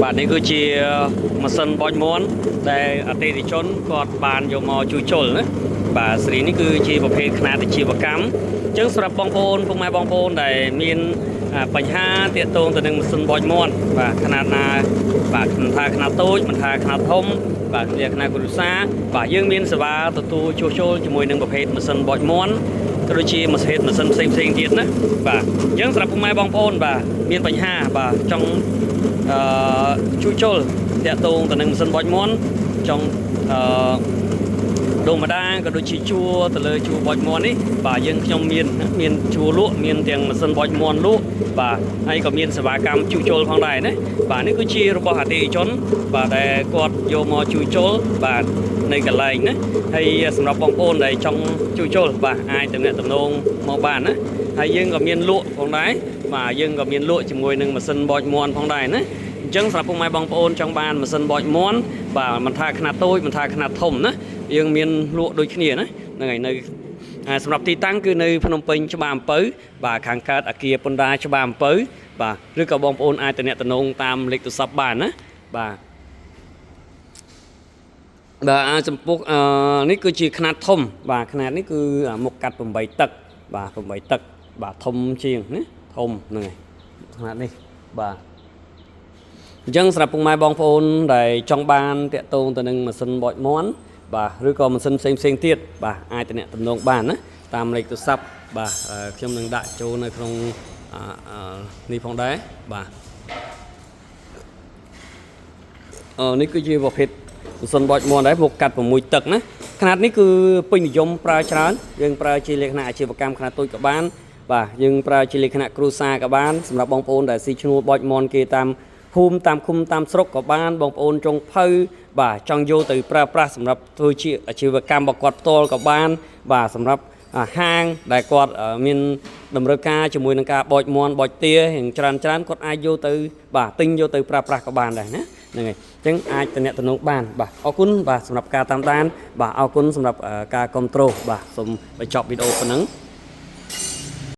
បាទនេះគឺជាម៉ាស៊ីនបោចមាន់ដែលអតិថិជនគាត់បានយកមកជួសជុលណាបាទស៊េរីនេះគឺជាប្រភេទខ្នាតអាជីវកម្មអញ្ចឹងសម្រាប់បងប្អូនពុកម៉ែបងប្អូនដែលមានបញ្ហាទាក់ទងទៅនឹងម៉ាស៊ីនបោចមាន់បាទខ្នាតណាបាទមិនថាខ្នាតតូចមិនថាខ្នាតធំបាទជាខ្នាតគ្រួសារបាទយើងមានសេវាទទួលជួសជុលជាមួយនឹងប្រភេទម៉ាស៊ីនបោចមាន់ក៏ដូចជាម៉ាស៊ីនម៉ាស៊ីនផ្សេងផ្សេងៗទៀតណាបាទអញ្ចឹងសម្រាប់ពុកម៉ែបងប្អូនបាទមានបញ្ហាបាទចង់ អឺជួសជុលតាក់ទងទៅនឹងម៉ាស៊ីនបោចមាន់ចង់អឺដូកម្ដាងក៏ដូចជាជួរទៅលើជួរបោចមាន់នេះបាទយើងខ្ញុំមានមានជួរលក់មានទាំងម៉ាស៊ីនបោចមាន់លក់បាទហើយក៏មានសេវាកម្មជួសជុលផងដែរណាបាទនេះគឺជារបស់អតិថិជនបាទដែលគាត់យកមកជួសជុលបាទនៅកន្លែងណាហើយសម្រាប់បងប្អូនដែលចង់ជួសជុលបាទអាចទំនាក់ទំនងមកបានណាហើយយើងក៏មានលក់ផងដែរបាទយើងក៏មានលក់ជាមួយនឹងម៉ាស៊ីនបោចមាន់ផងដែរណា អញ្ចឹងសម្រាប់ពុកម៉ែបងប្អូនចង់បានម៉ាស៊ីនបោចមាន់បាទមិនថាខ្នាតតូចមិនថាខ្នាតធំណាយើងមានលក់ដូចគ្នាណាហ្នឹងហើយនៅអាសម្រាប់ទីតាំងគឺនៅភ្នំពេញច្បារអំពៅបាទខាងកើតអគារពន្ធដារច្បារអំពៅបាទឬក៏បងប្អូនអាចទំនាក់ទំនងតាមលេខទូរស័ព្ទបានណាបាទបាទអាចំពោះអឺនេះគឺជាខ្នាតធំបាទខ្នាតនេះគឺមុខកាត់8ទឹកបាទ8ទឹកបាទធំជាងណាធំហ្នឹងហើយខ្នាតនេះបាទ អញ្ចឹងសម្រាប់ពុកម៉ែបងប្អូនដែលចង់បានតាក់ទងទៅនឹងម៉ាស៊ីនបោចមាន់បាទឬក៏ម៉ាស៊ីនផ្សេងផ្សេងទៀតបាទអាចទំនាក់ទំនងបានណាតាមលេខទូរស័ព្ទបាទខ្ញុំនឹងដាក់ចូលនៅក្នុងនេះផងដែរបាទនេះគឺជាប្រភេទម៉ាស៊ីនបោចមាន់ដែរមុខកាត់6ទឹកណាຂະຫນាតនេះគឺពេញនិយមប្រើច្រើនយើងប្រើជាលក្ខណៈអាជីវកម្មខ្នាតតូចក៏បានបាទយើងប្រើជាលក្ខណៈគ្រួសារក៏បានសម្រាប់បងប្អូនដែលស៊ីឈ្នួលបោចមាន់គេតាមភូមិតាមឃុំតាមស្រុកក៏បានបងប្អូនចុងភៅបាទចង់យកទៅប្រើប្រាស់សម្រាប់ធ្វើជាអាជីវកម្មរបស់គាត់ផ្ទាល់ក៏បានបាទសម្រាប់ហាងដែលគាត់មានតម្រូវការជាមួយនឹងការបោចមាន់បោចទាយ៉ាងច្រើនច្រើនគាត់អាចយកទៅបាទទិញយកទៅប្រើប្រាស់ក៏បានដែរណាហ្នឹងហើយអញ្ចឹងអាចតំណតំណងបានបាទអរគុណបាទសម្រាប់ការតាមដានបាទអរគុណសម្រាប់ការគ្រប់គ្រងបាទសូមបញ្ចប់វីដេអូប៉ុណ្ណឹង។